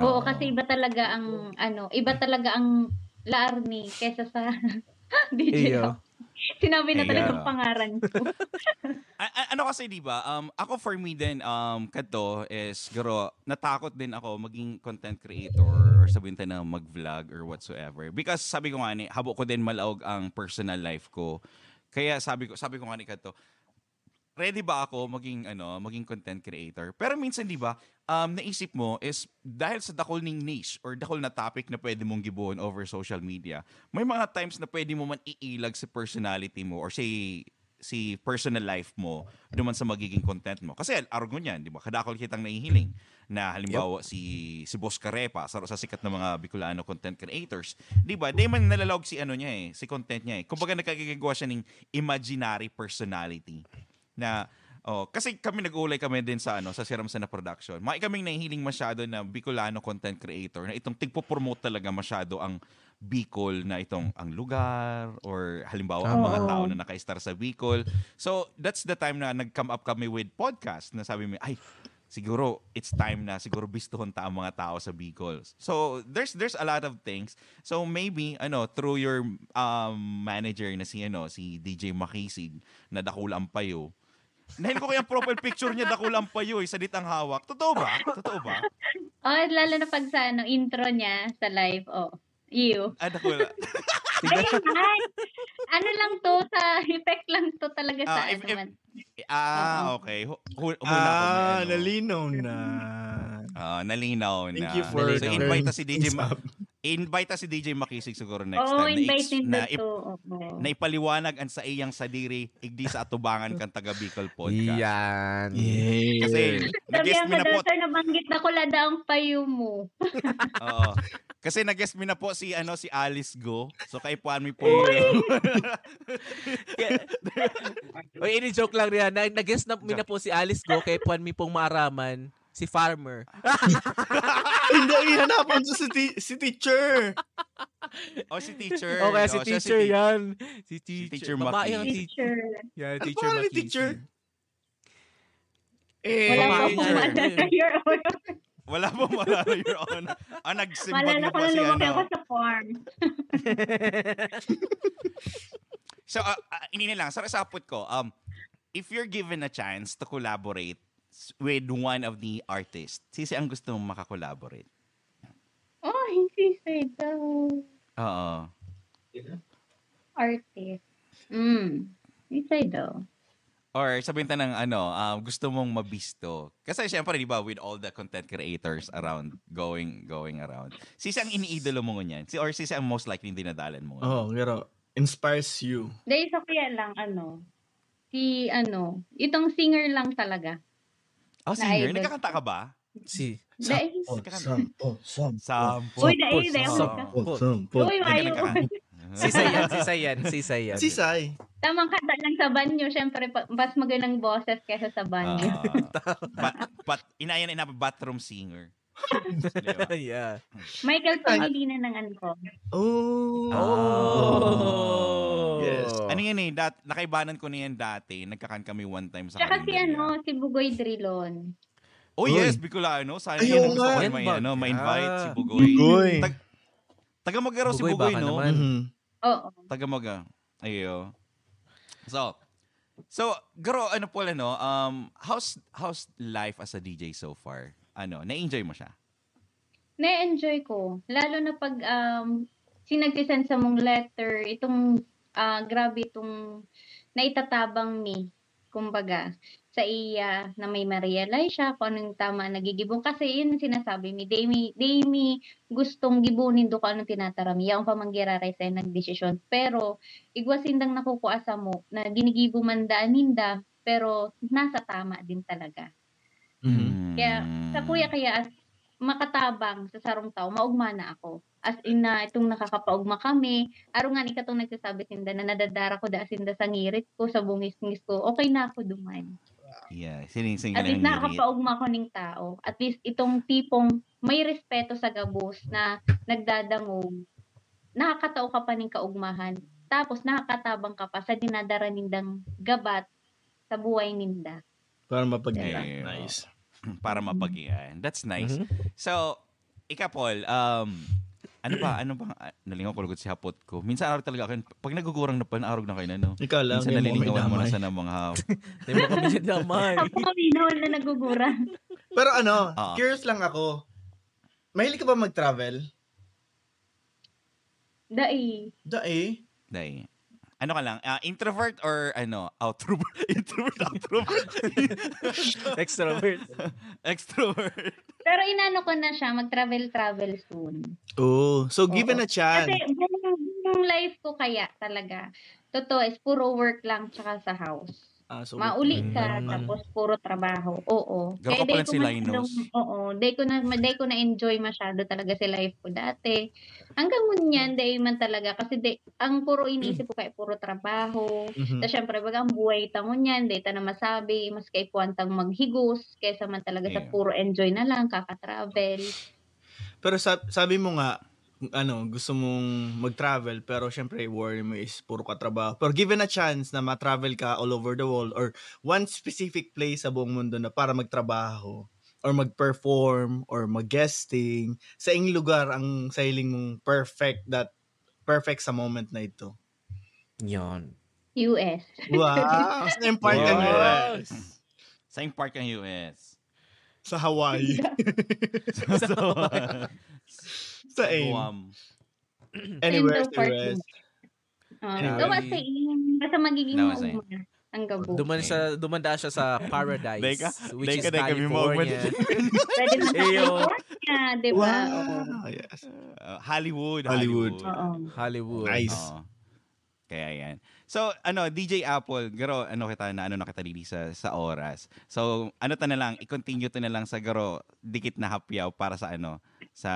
Oo, Oo. kasi iba talaga ang, ano, iba talaga ang Larni kesa sa D J Iyo. Apple. Sinabi na Iyo. talagang pangaran ko. A- a- ano kasi, di ba, um, ako for me din, um, kadto is, garo, natakot din ako maging content creator or sabihin tayo na mag-vlog or whatsoever. Because sabi ko nga ni, habo ko din malaog ang personal life ko. Kaya sabi ko, sabi ko nga ni kadto, ready ba ako maging, ano, maging content creator? Pero minsan, di ba, um, naisip mo is dahil sa dakul ning niche or dakul na topic na pwede mong gibohon over social media, may mga times na pwede mo man iilag sa personality mo or si si personal life mo duman sa magiging content mo. Kasi arog ngunyan, di ba? Kadakul kitang nahihiling na halimbawa si si Boss Karepa, saro sa sikat na mga Bicolano content creators, di ba? Di man nalalaog si ano niya eh, si content niya eh. Kumbaga nagkagagawa siya ning imaginary personality na oh, kasi kami nag-uulay kami din sa ano sa Siram Sana Production. May kaming nahihiling masyado na Bicolano content creator na itong tigpo-promote talaga masyado ang Bicol na itong ang lugar or halimbawa ang mga Oo. tao na naka-star sa Bicol. So that's the time na nag-come up kami with podcast na sabi mi, ay, siguro it's time na siguro bistuhon ta ang mga tao sa Bicol. So there's there's a lot of things. So maybe ano through your um, manager na si ano si D J Makisig na dakula ang payo. Dahil ko kaya ang profile picture niya dakula ang payo, isa dit ang hawak. Totoo ba? Totoo ba? Oh, lalo na pag sa ano, intro niya sa live. Oh, you. Ah, dakula. Ayun, ay. Ano lang to, sa effect lang to talaga sa Ah, if- ano if- man. Ah, Oo. Okay. Hu- hu- huna ako may Ah, ano. nalinaw na. Ah, nalinaw na. Thank you for So, Nalinaw. invite clearing ta si D J things Ma- up. Invite ta si D J Makisig siguro next Oo, time. Na, invite ex- din na, to. ip- Oo. na ipaliwanag ang saiyang sadiri, igdi sa atubangan kan taga Bicol Podcast. Yan. Yeah. Kasi, Sabi nag-guest ang mi na po. Sir, nabanggit na ko lada ang payo mo. Oo. Kasi nag-guest mi na po si ano si Alice Go. So kay Puan mi po. Kaya- Oy, ini joke lang riyan. Na, nag-guest na mi na po si Alice Go kay Puan mi pong maaraman, si Farmer. Hindi, ihanapon sa si, ti- si teacher. Oh, si teacher. Okay, si Oh, siya teacher ti- yan. Si si teacher. teacher Babae ang Maki. teacher. Teacher. Yan, Ano teacher pangalan ni Makisig. teacher? Eh, Wala Babae pa akong nga. maalala, Your Honor. Wala po maalala, Your Honor. Ah, nagsimbag Maalala na ko po na si lumaki ano. Ako sa farm. So, ah, ah, ini na lang. Sa sapot ko, um, if you're given a chance to collaborate s- with one of the artists, sisi ang gusto mong makakollaborate? Oh, hindi siya daw. Oo. Artist. Mm. Hindi siya daw. Or sabihin ta ng ano, ah, gusto mong mabisto. Kasi syempre, di ba, with all the content creators around, going going around. Sisi ang iniidolo mo ngunyan? Si, or sisi ang most likely dinadalan mo ngunyan? Oh, pero inspires you. Dahil sa kaya lang, ano, si, ano, itong singer lang talaga. Oh, Na singer? idol. Nagkakanta ka ba? Si Dahil, Sample, sample, sample. Sample. Uy, dahil, dahil. Sample. Sample, sample. Uy, Hindi ka ayaw. nagkakanta. Sisay yan, sisay yan, sisay yan. Sisay. Tamang kanta lang sa banyo, syempre, pa, mas magandang boses kaysa sa banyo. Ah, but, but, inayan na bathroom singer. Di ba? Yeah. Michael Pangilinan ng ano ko. Oh. Oh. Yes. Ano yan eh, dat, nakaibanan ko na yan dati. Nagkakan kami one time sa Tsaka si Carinderia. Ano, si Bugoy Drilon. Oh Uy. Yes, Bicolano. Sana Ayun yan. Gusto ko nga. rin may, Yan ba? ano, may invite, si Ah. Bugoy. Bugoy. Tag- taga Magaro si Bugoy Bugoy, baka no? naman. Mhm. Oo. Taga Maga. Ayo. So, so, Garo, ano po, ano, um, how's, how's life as a D J so far? Ano, na-enjoy mo siya? Na-enjoy ko. Lalo na pag um, si nagsisend sa mong letter, itong ah, grabe itong naitatabang mi, kumbaga, sa iya na may ma-realize siya kung anong tama ang nagigibo. Kasi yun ang sinasabi mi, dai mi, dai mi gustong gibo nindo kung anong tinataram mi. Yaon pa man giraray sa nagdesisyon. Pero igwa sindang nakukua samo na ginigibo man daan ninda, pero nasa tama din talaga. Mhm. Kaya, sa kuya, kaya as makatabang sa sarong tao, maugma na ako. As in na, itong nakakapaugma kami, arongan ikatong nagsasabi sinda na nadadara ko da sinda sa ngirit ko, sa bungis-ngis ko, okay na ako duman. Yeah, sining-sing ka At least ng ngirit. Nakakapaugma ko ning tao. At least itong tipong may respeto sa gabos na nagdadangog, nakakatao ka pa ning kaugmahan. Tapos nakakatabang ka pa sa dinadara nindang gabat sa buhay ninda. Para mapag-iyan. Ayun. Nice. Para mapag-iyan. That's nice. Mhm. So, ika, Paul, um, ano pa, ano pa, ah, nalingaw ko lugod si hapot ko. Minsan araw talaga akin, pag nagugurang na pa, naarog na kayo na, no? Ikaw lang, Minsan yung mga nalilingawan mo na damay. sa na mga... Di mo kami nadamay. Ako, minahon na nagugurang. Pero ano, Ah. Curious lang ako. Mahilig ka ba mag-travel? Dai. Dai. Dai. Ano ka lang? Ah, introvert or ano? Outrovert? Introvert, outrovert? Extrovert. Extrovert. Pero inano ko na siya, mag-travel-travel soon. Oh, so given Oo. a chance. Kasi buong, buong life ko kaya talaga. Totoo is puro work lang tsaka sa house. Ah, so Mauli ka, Mm. tapos puro trabaho. Oo. Garo ka day pala ko si masyadong, Linus. Oo. Day ko na, day ko na-enjoy masyado talaga si life ko dati. Hanggang ngunyan, day man talaga. Kasi day, ang puro iniisip ko kay puro trabaho. Mhm. Tapos syempre, baga ang buhay ta ngunyan, day ta na masabi, mas kaipuhan tang maghigos, kaysa man talaga sa Yeah. puro enjoy na lang, kaka-travel. Pero sab- sabi mo nga, ano, gusto mong mag-travel, pero syempre, worry mo is puro ka trabaho. Pero given a chance na ma-travel ka all over the world or one specific place sa buong mundo na para magtrabaho or mag-perform or mag-guesting, saing lugar ang sa hiling mong perfect that perfect sa moment na ito? Yan. U S. Wow! Saan yung part ng Wow. U S? Saing part ng U S? Sa Hawaii. So, Saing? Guam. Anywhere Saan sa daw part U S. ng- Ah, Anyway. Gawa sa inyo. Basta magiging Gawa sa maugma. Ang gabo. Duman sa duman daw siya sa paradise, Dahil ka- which dahil is ka na kami California. Pwede na sa Iyo. California, di ba? Oo. Wow, yes. Uh, Hollywood, Hollywood. Hollywood. Oo. Hollywood. Nice. Oo. Kaya yan. So, ano, D J Apple, garo, ano kita, na ano na kita dili sa, sa oras. So, ano ta na lang, i-continue ta na lang sa garo, dikit na hapyaw para sa ano, sa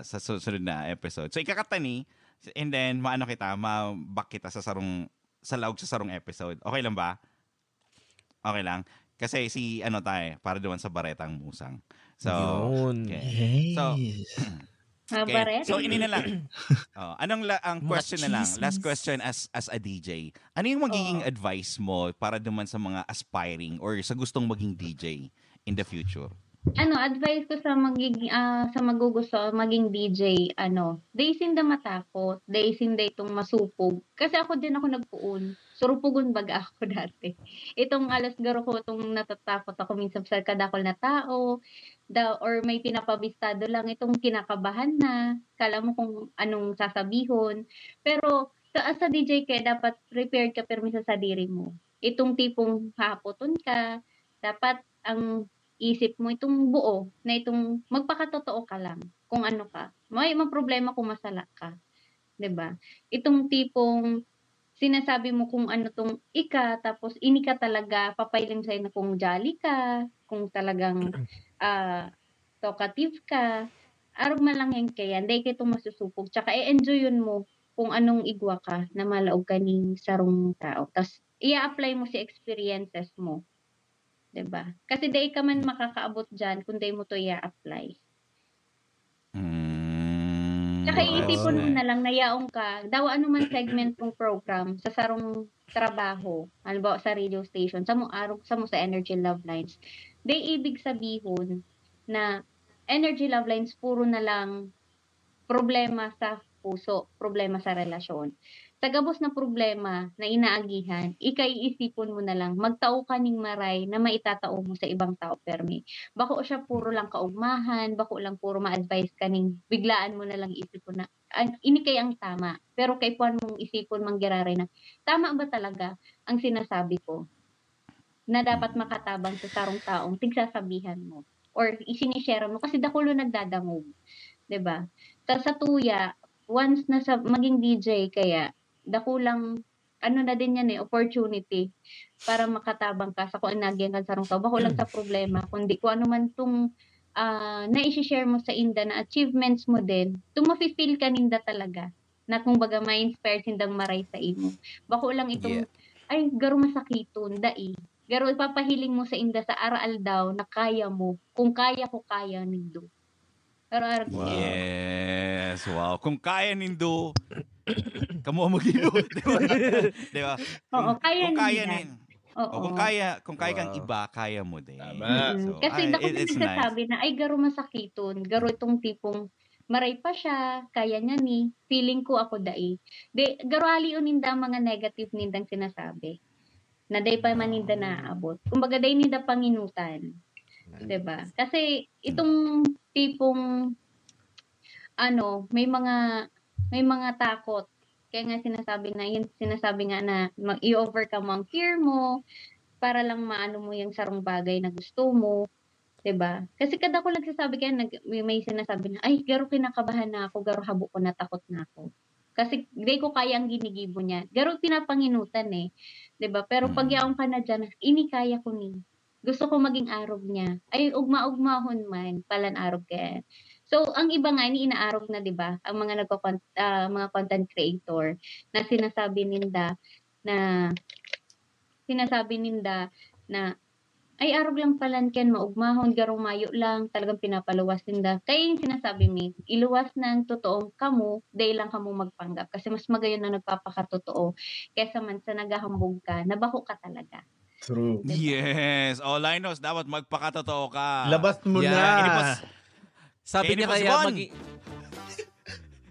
sa susunod na episode. So, ikakata ni, and then, maano kita, ma-back kita sa sarong, sa laog sa sarong episode. Okay lang ba? Okay lang. Kasi si, ano tayo, para duman sa baretang musang. So, Yun. okay. So, Yes. Mga Okay. baret? So, ini na lang. Oh, anong la- ang Mga question na lang? Last chismis. Question as as a D J. Ano yung magiging Oo. Advice mo para duman sa mga aspiring or sa gustong maging D J in the future? Ano, advice ko sa magiging, ah, sa magugusto maging D J, ano, dai sinda matakot, dai sinda itong masupog. Kasi ako din ako nagpoon. Surupogon baga ako dati. Itong alas garo ko itong natatakot ako minsan sa kadakol na tao, da, or may pinapabistado lang itong kinakabahan na, kala mo kung anong sasabihon. Pero sa, sa D J ka, dapat prepared ka pirmi sa sadiri mo. Itong tipong hahapoton ka, dapat ang isip mo itong buo, na itong magpakatotoo ka lang kung ano ka. May, may problema kung masala ka. 'Di ba? Itong tipong sinasabi mo kung ano tong ika, tapos ini ka talaga, papailing sa'yo na kung jolly ka, kung talagang ah, talkative ka, arog man lang yan kaya, dai ka itong masusupog. Tsaka i-enjoyun mo kung anong igwa ka na malaog ka ning sarong tao. Tas, i-apply mo si experiences mo. 'Di ba? Kasi dai ka man makakaabot dyan kung dai mo to i-apply. Mm, Tsaka that's iisipon mo nice. na lang na yaong ka, daw ano man segment kong program, sa sarong trabaho, halimbawa sa radio station, sa mo arog, sa mo sa Energy Love Lines, dai ibig sabihon na Energy Love Lines puro na lang problema sa puso, problema sa relasyon. Sa gabos na problema na inaagihan, ikaiisipon mo na lang, magtao ka ning maray na maitatao mo sa ibang tao permi. Bako siya puro lang kaugmahan, bako lang puro ma-advise ka ning biglaan mo na lang isipon na, "Ah, ini kaya ang tama." Pero kaipuhan mong isipon man giraray na, "Tama ba talaga ang sinasabi ko?" Na dapat makatabang sa sarong taong tigsasabihan mo or isinishare mo kasi dakulo nagdadangog, 'di ba? Sa, sa tuya, once na sa maging D J kaya, dakulang ano na din yan eh, opportunity para makatabang ka sa kung ano nagyan kan sarong tao. Bako lang sa problema, kundi kung ano man tong ah, naisishare mo sa inda na achievements mo din, itong mafe-feel ka ninda talaga na kumbaga ma-inspire sindang maray sa imo. Bako lang itong, Yeah. Ay, garo masakiton, dai. Garo ipapahiling mo sa inda sa araal daw na kaya mo. Kung kaya ko, kaya nindo. Pero arag Wow. Yes, wow. Kung kaya nindo, kamo ang mag-ilo. Di ba? Di ba? Oo, kaya Kung kaya nila. nin. Oo. O kung kaya, kung kaya kang Wow. iba, kaya mo din. Tama. Mm. So, Kasi ay, dako it- na it's nice. nagsasabi na, "Ay, garo masakiton, garo itong tipong maray pa siya, kaya niya ni, feeling ko ako dai." Di, garo alion ninda ang mga negative nindang sinasabi. Na dai pa man ninda naaabot. Kumbaga, dai ninda panginutan. 'Di ba? Kasi itong tipong, ano, may mga, may mga takot. Kaya nga sinasabi na, yun, sinasabi nga na mag, i-overcome mo ang fear mo para lang maano mo yung sarong bagay na gusto mo. 'Di ba? Kasi kada ko nagsasabi kaya nag, may, may sinasabi na, "Ay, garo kinakabahan na ako, garo habo ko, natakot na ako." Kasi di ko kaya ang ginigibo niya. Garo pinapanginutan eh. 'Di ba? Pero pag Mm. yaon ka na dyan, "Ini kaya ko ni. Gusto ko maging arog niya." Ay, ugma-ugmahon man, palan arog kaya. So, ang iba nga, ini inaarog na, 'di ba? Ang mga nagko-, ah, mga content creator na sinasabi ninda na, sinasabi ninda na, "Ay, arog lang palan ken, maugmahon, garo mayo lang," talagang pinapaluwas ninda. Kaya yung sinasabi mi, iluwas ng totoong kamo, dai lang kamo magpanggap. Kasi mas magayon na nagpapakatotoo kesa man sa naghahambog ka na bako ka talaga. True. Yes. O, Linus, dapat magpakatotoo ka. Labas mo Yeah. na. Ini po s- Sabi Kayo niya po si kaya Bon. magi-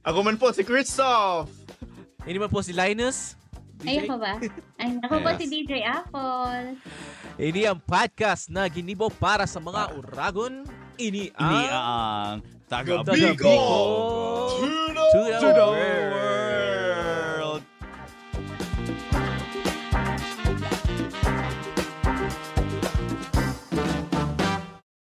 Ako man po si Christoph. Ini man po si Linus. Ay, ako ba? Ay, ako po Yes. si D J Apple. Ini ang podcast na ginibo para sa mga uragon. Ini Ini ang ang Taga Taga Bicol. Bicol. To the To the To the world.